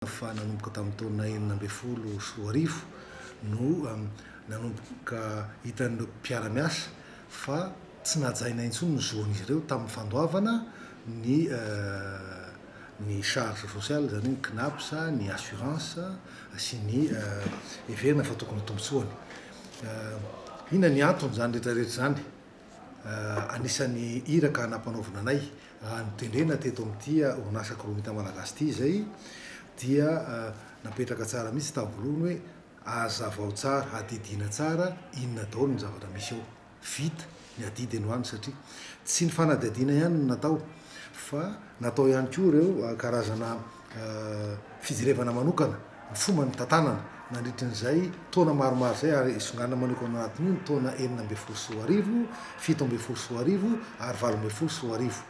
Fa nanomboka tamin'ny taona 2016 no nanomboka hitan'ireo mpiara-miasa fa tsy najaina intsony ny zon'izy ireo tamin'ny fandoavana ny ny charge sociale, izany hoe ny CNAPS, ny assurance sy ny heverina fa tokony ho tombontsoany. Inona ny anton'izany rehetra rehetra izany? Anisan'ny iraka nampanaovina anay raha notendrena teto amin'ity orinasa Kraomita Malagasy ity izay dia napetraka tsara mihitsy tamin'ny voalohany hoe azavao tsara, adidiana tsara inona daholo ny zavatra misy ao. Vita ny adidy androany satria tsy ny fanadihadiana ihany no natao fa natao ihany koa ireo karazana fijerevana manokana ny fomba nitantanana nandritrin'izay taona maromaro izay ary isonganina manokana ao anatin'io ny taona 2016, 2017 ary 2018.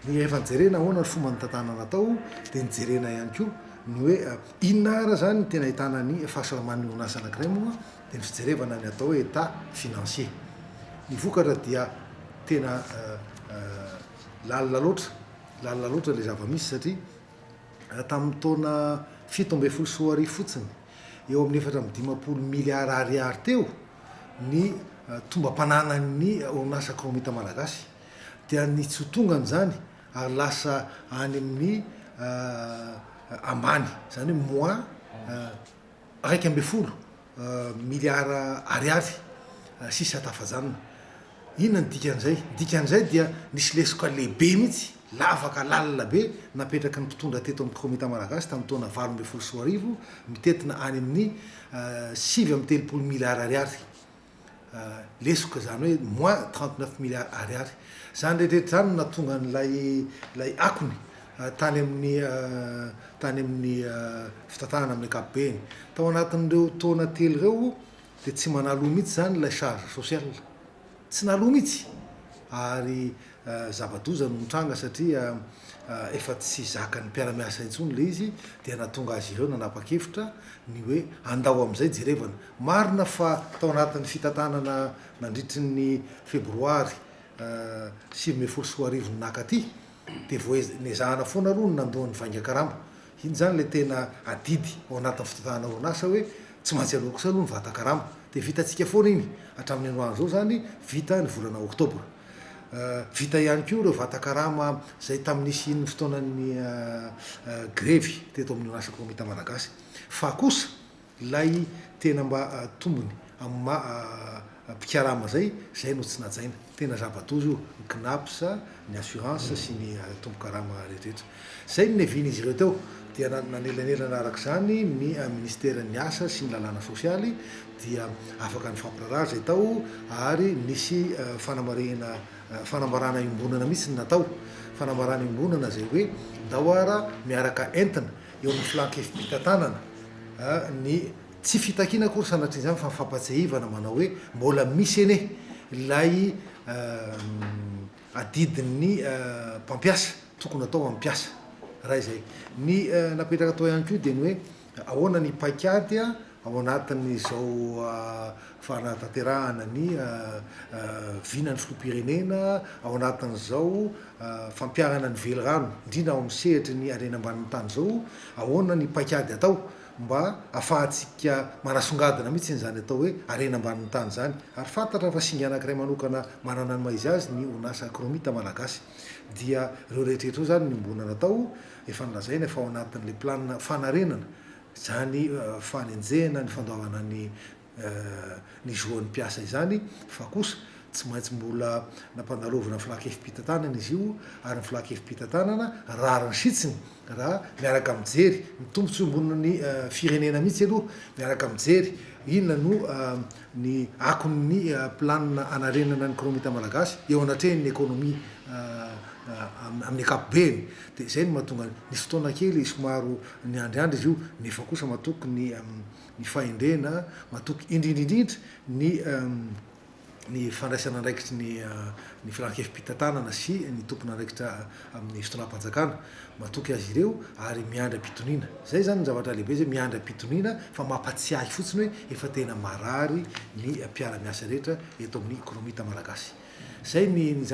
Ny rehefa nijerena ahoana ny fomba nitantanana tao dia nijerena ihany koa ny hoe inona ara izany ny tena ahitana ny fahasalaman'ny orinasa anankiray moa dia ny fijerevana ny atao hoe état financier. Ny vokatra dia tena lalina loatra, lalina loatra ilay zava-misy satria raha tamin'ny taona 2017 fotsiny, eo amin'ny 54 miliara ariary teo ny tombam-pananan'ny orinasa Kraomita Malagasy, dia ny tsy ho tongany izany ary lasa any amin'ny ambany, izany hoe moins 11 miliara ariary sisa tafajanona. Inona ny dikan'izay? Ny dikan'izay dia nisy lesoka lehibe mihitsy, lavaka lalina be napetraky ny mpitondra teto amin'ny Kraomita Malagasy tamin'ny taona 2018, mitentina any amin'ny 39 miliara ariary. Lesoka izany hoe moins 39 milliards ariary. Izany rehetra rehetra izany no nahatonga an'ilay ilay akony tany amin'ny tany amin'ny fitantanana amin'ny ankapobeny. Tao anatin'ireo taona telo ireo dia tsy manaloa mihitsy izany ilay charge sociale. Tsy naloa mihitsy ary zava-doza no nitranga satria efa tsy zakan'ny mpiara-miasa intsony ilay izy dia nahatonga azy ireo nanapa-kevitra ny hoe andao amin'izay jerevana. Marina fa tao anatin'ny fitantanana nandritry ny febroary 2019 naka aty dia nezahana foana aloha ny nandoa ny vaingan-karama. Iny izany ilay tena adidy ao anatin'ny fitantanana orinasa hoe tsy maintsy aloa kosa aloha ny vatan-karama. Dia vitantsika foana iny hatramin'ny androany izao izany, vita ny volana oktobra. Vita ihany koa ireo vatan-karama izay tamin'ny nisian'ny fotoanan'ny grevy teto amin'ny orinasa Kraomita Malagasy. Fa kosa Ilay tena mba tombony amin'ny maha mpikarama zay, zay no tsy najaina. Tena zava-doza io, ny Cnaps, ny assurance sy ny tombon-karama rehetrarehetra. Zay no nevian'izy ireo teo. Dia nanelanelana araka izany ny ministeran'ny asa sy ny lalàna sosialy dia afaka nifampiraharaha zay tao ary nisy fanamarihana, fanambarana iombonana mihitsy no natao. Fanambarana iombonana zay hoe ndao ara miaraka entina eo amin'ny filan-kevi-pitantanana ny tsy fitakiana akory sanatria izany fa fampatsiahivana manao hoe mbola misy anie ilay adidin'ny mpampiasa tokony atao amin'ny mpiasa. Raha izay. Ny napetraka tao ihany koa dia ny hoe ahoana ny paikady ao anatin'izao fanatanterahana ny vinan'ny filoham-pirenena, ao anatin'izao fampiharana ny velirano, indrindra ao amin'ny sehatry ny harena ambanin'ny tany izao, ahoana ny paikady atao mba afahantsika manasongadina mihitsy izany atao hoe harena ambanin'ny tany izany. Ary fantatra fa singa anankiray manokana manana ny maha izy azy ny orinasa Chromite Malagasy. Dia ireo rehetra ireo izany no iombonana atao, efa nolazaina fa ao anatin'ilay planina fanarenana izany fanenjehana ny fandoavana ny ny zoan'ny mpiasa izany fa kosa tsy maintsy mbola nampandalovina filan-kevi-pitantanana izy io ary ny filan-kevi-pitantanana rariny sitsiny raha miaraka mijery ny tombontsoa iombonan'ny firenena mihitsy aloha miaraka mijery inona no ny akon'ny planina hanarenana ny kraomita malagasy eo anatrehan'ny ekonomia amin'ny ankapobeny dia izay no mahatonga nisy fotoana kely somary niandriandry izy io nefa kosa matoky ny ny fahendrena, matoky indrindra indrindra ny ny fandraisana andraikitry ny ny filan-kevi-pitantanana sy ny tompon'andraikitra amin'ny fitondram-panjakana, matoky azy ireo ary miandry am-pitoniana. Izay izany ny zavatra lehibe izay, miandry am-pitoniana fa mampatsiahy fotsiny hoe efa tena marary ny mpiara-miasa rehetra eto amin'ny Kraomita Malagasy. Izay ny ny.